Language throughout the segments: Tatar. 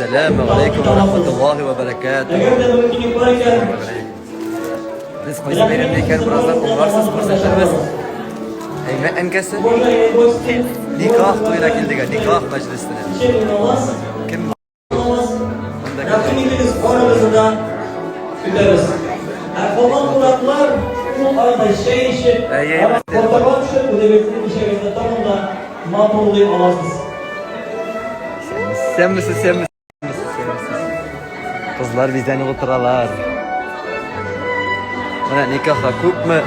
Әссәләмү галәйкүм ва рахматуллаһи ва бәрәкәтүһ. Әгәр дә мөмкинлек бар икән, Без кайсы бәйрәмдә икән, бераздан аңларсыз, күрсәтербез. Әйме әнкәсе? уважаемые гости, Никах туена килдек, никах мәҗлесенә. вечерний намаз, Кем намаз, монда рәхим килде? итегез, барыгызны да көтәбез. Ә калган кунаклар ул арада чәй эчеп, Әйе, әйе. фотога төшеп, үзегезнең кичәгезне тагын да матурлый аласыз. Исәнмесез, исәнмесез, исәнмесез. Кызлар бизәнеп утыралар. Менә никахка күпме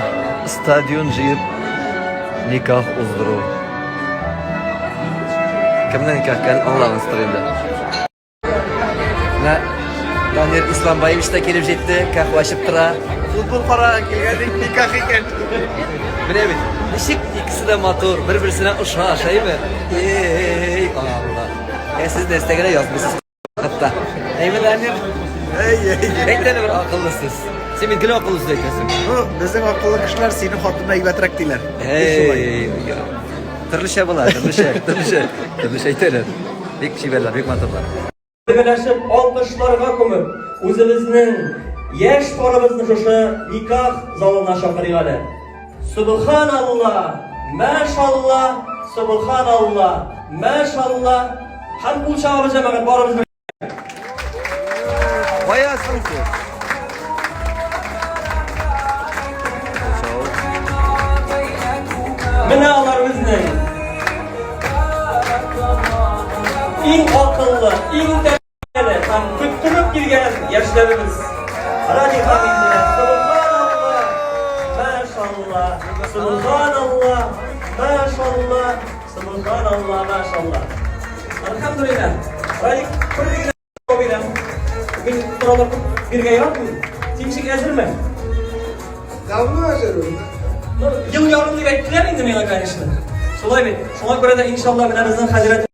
стадион җыеп никах уздыру. Кемнең никах икәнен аңлагансыздыр инде. Менә Данир Исламбаевич та килеп җитте, каһвә эчеп тора. Футбол карарга килгән идек, никах икән. Менә бит, ничек икесе дә матур, бер-берсенә ошаш, әйме? Эй, Алла. Ә сез нәрсә генә язмыйсыз хатта. Әйме, Данир? Әй, әй, әй. Әйт әле бер акыллы сүз. Син бит гел акыллы сүз әйтәсең. Ну, безнең акыллы кешеләр синең хатынны әйбәтрәк диләр. Эй, төрлечә була, төрлечә, төрлечә, төрлечә әйтәләр. Бик чибәрләр, бик матурлар. Бергәләшеп алкышларга күмеп, үзебезнең яшь парыбызны шушы никах залына чакырыйк әле. Субханалла, мәшалла, субханалла, мәшалла. Һәм кул чабабыз җәмәгать барыбыз бергә. Кая соң сез? Менә алар безнең. Иң акыллы, иң тәрбияле һәм көттереп килгән яшьләребез. Радий Хабиб Субханалла, машалла, субханалла, машалла, субханалла, машалла. Әлхәмдүлилләһ. Радик, бер генә сорау бирәм. Мин сораулар күп бирергә яратмыйм. Син ничек әзерме? Давно әзер. Ну, ел ярым дип әйттеләр инде миңа, конечно. Шулай бит. Шуңа күрә дә иншалла менә безнең хәзрәт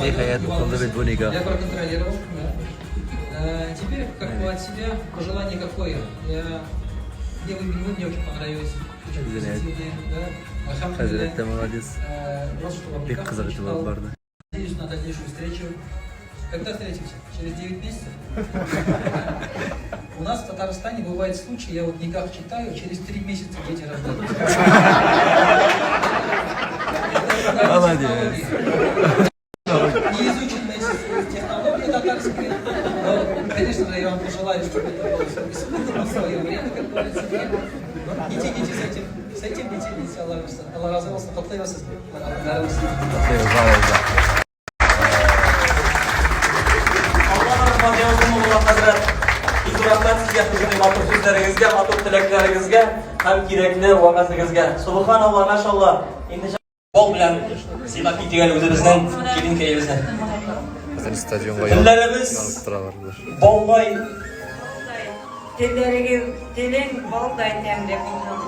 Ниһаять, укылды бит бу никах. Я проконтролировал, да. Теперь, как бы от себя, пожелание какое? Я... Мне вы, вы мне очень понравились. Очень позитивные, да. Хәзрәт тә молодец. Рад, что вам Бик никах кызык итеп прочитал. алып барды. Надеюсь на дальнейшую встречу. Когда встретимся? Через 9 месяцев? У нас в Татарстане бывает случай, я вот никак читаю, через 3 месяца дети рождаются. Это Молодец. Неизученные технологии татарские. Но, конечно же, я вам пожелаю, чтобы это было всё исполнено в свое время, как говорится. да. Но не тяните с этим, с этим не тяните, Алла Алла разы булсын, котлыйбыз сезне. Алла рәхмәт яусын, мулла хәзрәт. Бик зур рәхмәт сезгә шушындый матур сүзләрегезгә, матур теләкләрегезгә һәм кирәкле вәгазегезгә. Субханалла, машалла. Инде бал белән сыйлап китик әле үзебезнең киленкәебезне. Безнең стадионга Телләребез янып торалар болар. балдай Телләрегез, телең балдай тәмле булсын.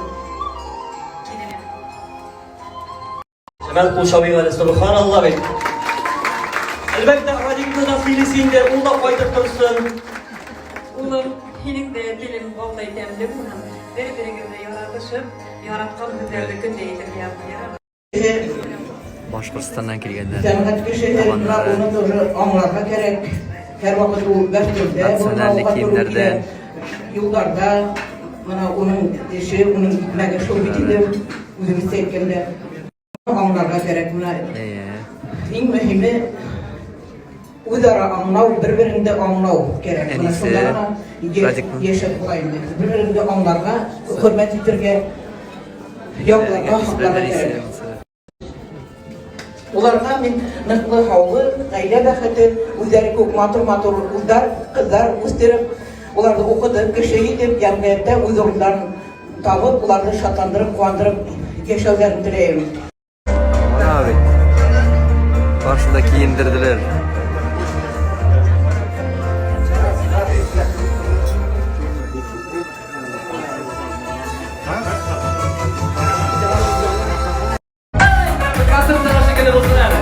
Киленем. Җәмәл кул чабыйк әле, субханалла бит. Әлбәттә, Радикны да сөйлисе инде, ул да кайтып торсын. Улым, һинең дә телең балдай тәмле булсын. Бер-берегезне яратышып, яраткан һүзләрне көн дә әйтергә язсын, ярармы? Башкортстаннан килгәннәр. Сәнгать кешесе, менә Туганнары. аны тоже аңларга кирәк. Һәрвакыт ул гастрольдә Национальный булмауга туры киемнәрдән. килә. Юлларда менә уның эше, уның икмәге шул бит инде, үзебезчә әйткәндә. Аңларга кирәк менә. Әйе. Иң мөһиме үзара аңлау, бер-береңне аңлау кирәк. Менә Әнисе, шунда гына Радикның. яшәп була инде. Бер-береңне аңларга, хөрмәт итәргә, якларга, Әтисе белән хакларга әнисе. кирәк. Уларга мин ныклы һаулык, гаилә бәхете, үзләре күк матур-матур улдар, кызлар үстереп, уларны укытып, кеше итеп, җәмгыятьтә үз урыннарын табып, уларны шатландырып, куандырып яшәүләрен теләйм. Менә бит. Барысын да киендерделәр. Касым шикелле булсын әле.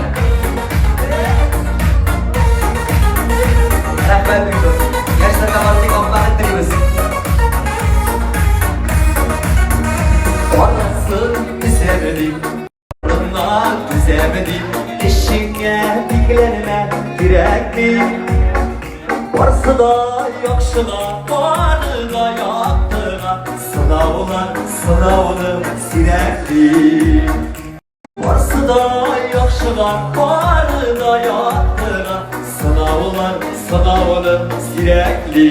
Рәхмәт бик зур. Яшьләргә бары тик ак бәхет телибез. Анасын төзәме дип, Урыннар төзәме дип, Ишеккә бикләнмә. Барсы да яхшыга, бары да яктыга, Сынаулар, сынауны сирәкли. Барсы да яхшыга, бары да яктыга, Сынаулар, сынауны сирәкли.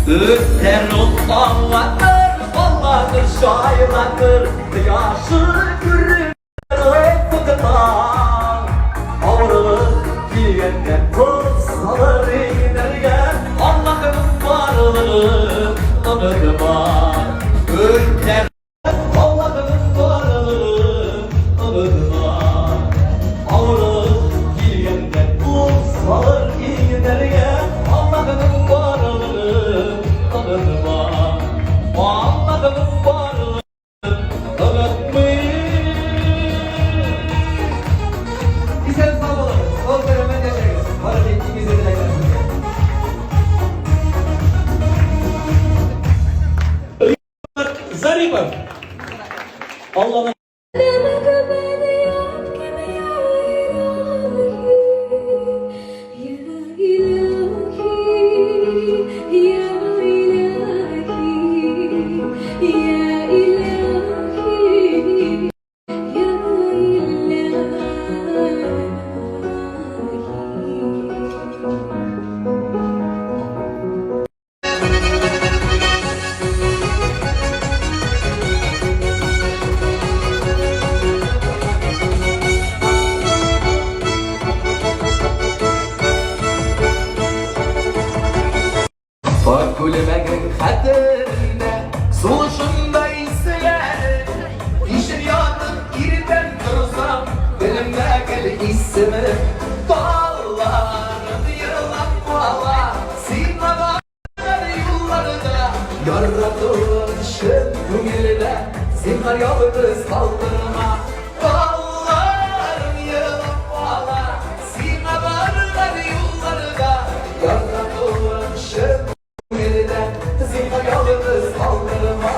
Үтәр ул аңлатыр, аллатыр, шайлатыр, Кояшы күрер Авырлык килгәндә кул салыр иңнәргә, Аллаһның барлыгын онытма. Үтәр Аллаһның барлыгын онытма. Авырлык килгәндә кул салыр иңнәргә, Аллаһның барлыгын онытма. Аллаһның барлыгын Исән сау булыгыз, сау сәламәт яшәгез. Бары тик иң изге теләкләр сезгә. Зарипов. Алланың Пар күлмәгең хәтеремдә, сулышыңда исләре. Кичер ятып иртән торсам, телемдә гел исеме. Талларым елап кала, сиңа барган юлларда. Яратуым чын күңелдә, зинһар ялгыз калдырма. Талларым елап кала, сиңа барган юлларда. Яратуым чын күңелдә, зинһар ялгыз калдырма.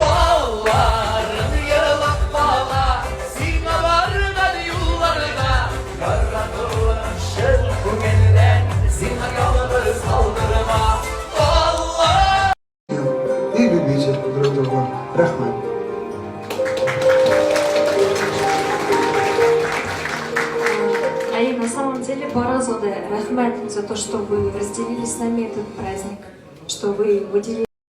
Балларым елап кала, сиңа барган юлларда. Яратуым чын күңелдән, зинһар ялгыз калдырма. Алла! И любите друг друга. Рәхмәт. Ай, на самом деле, барыгызга да рәхмәт за то, что вы разделили с нами этот праздник, что вы выделили